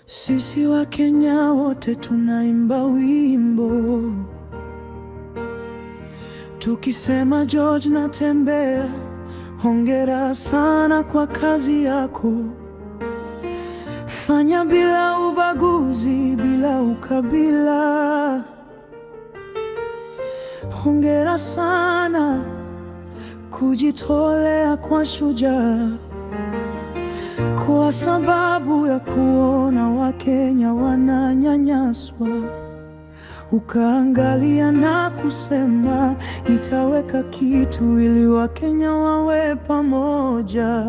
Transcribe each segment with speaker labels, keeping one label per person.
Speaker 1: Sisi Wakenya wote tunaimba wimbo tukisema, George Natembeya, hongera sana kwa kazi yako. Fanya bila ubaguzi, bila ukabila. Hongera sana kujitolea kwa shujaa, kwa sababu ya kuona Wakenya wananyanyaswa, ukaangalia na kusema nitaweka kitu ili Wakenya wawe pamoja.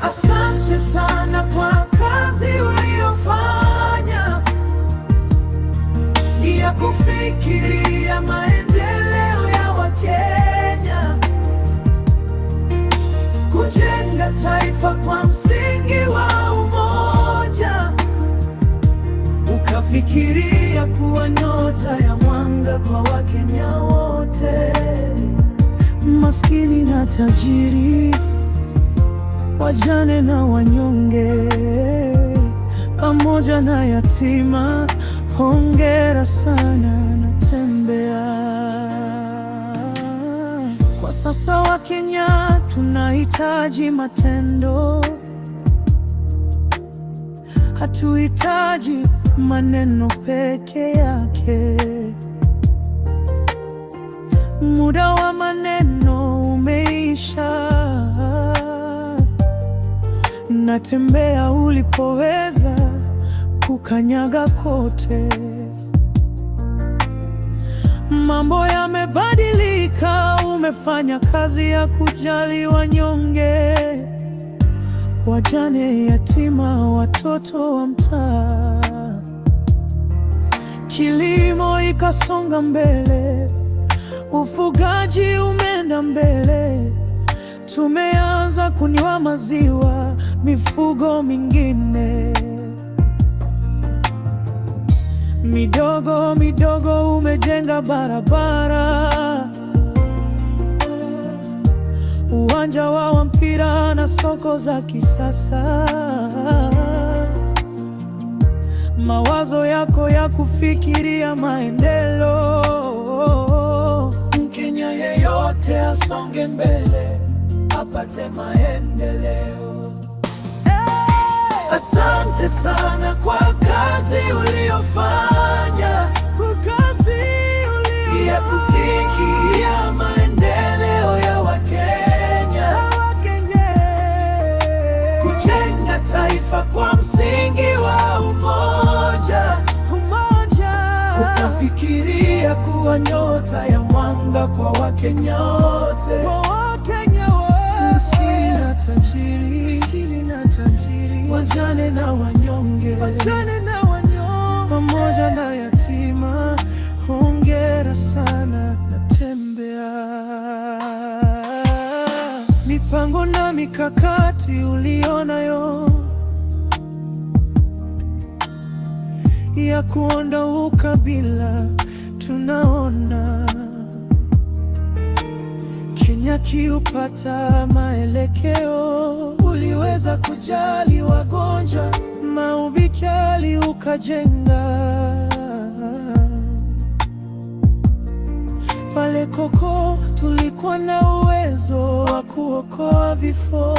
Speaker 1: Asante sana kwa kazi uliyofanya ya kufikiria maendeleo ya Wakenya, kujenga taifa kwa msingi wa umoja, ukafikiria kuwa nyota ya mwanga kwa Wakenya wote, maskini na tajiri, wajane na wanyonge, pamoja na yatima. Hongera sana Natembeya. Kwa sasa Wakenya tunahitaji matendo, hatuhitaji maneno peke yake. Muda wa maneno umeisha. Natembeya ulipoweza kukanyaga kote. Mambo yamebadilika, umefanya kazi ya kujali wanyonge, wajane, yatima, watoto wa mtaa. Kilimo ikasonga mbele, ufugaji umeenda mbele, tumeanza kunywa maziwa, mifugo mingine midogo midogo, umejenga barabara, uwanja wa mpira na soko za kisasa. Mawazo yako ya kufikiria maendeleo, Mkenya yeyote asonge mbele, apate maendeleo. Asante sana kwa kazi uliyofanya, kwa kazi ya kufikia maendeleo ya Wakenya, kujenga taifa kwa msingi wa umoja, ukafikiria kuwa nyota ya mwanga kwa Wakenya wote, maskini na tajiri, wajane na wanyonge, pamoja na yatima. Hongera sana Natembeya. Mipango na mikakati ulionayo ya kuondoa ukabila, tunaona Kenya kiupata maelekeo. Uliweza kujali wagonjwa, mahospitali ukajenga pale Koko tulikuwa na uwezo wa kuokoa vifo.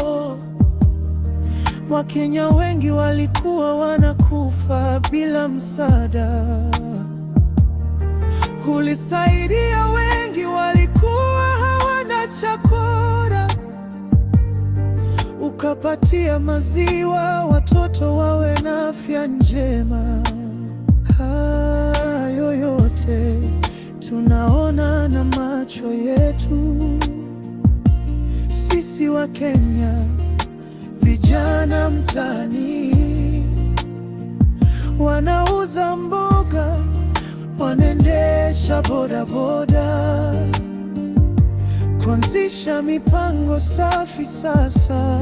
Speaker 1: Wakenya wengi walikuwa wanakufa bila msaada. Ulisaidia wengi walikuwa hawana chakula, ukapatia maziwa watoto wawe na afya njema. Hayo yote tunaona na macho yetu, sisi Wakenya, vijana mtaani wanauza mboga, wanaendesha bodaboda, kuanzisha mipango safi sasa.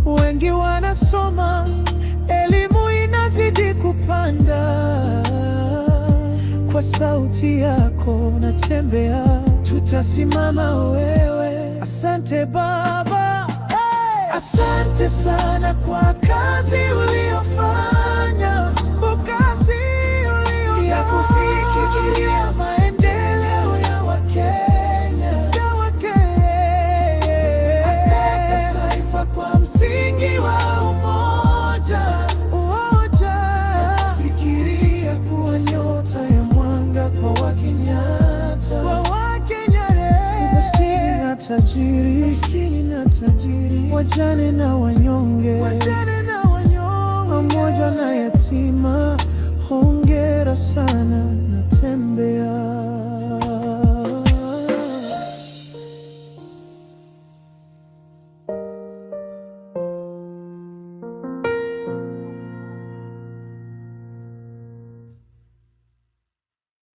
Speaker 1: Wengi wanasoma, elimu inazidi kupanda. Kwa sauti yako Natembeya, tutasimama wewe. Asante Baba. Asante sana kwa kazi uliofanya, kwa kazi uliofanya ya kufikiria maendeleo ya Wakenya, ya Wakenya. Asante taifa kwa msingi wa umoja, umoja. Fikiria kuwa nyota ya mwanga kwa Wakenyatta, kwa Wakenya, maskini na tajiri, maskini na tajiri, wajane na wanyonge, wajane na wanyonge, pamoja na yatima. Hongera sana Natembeya.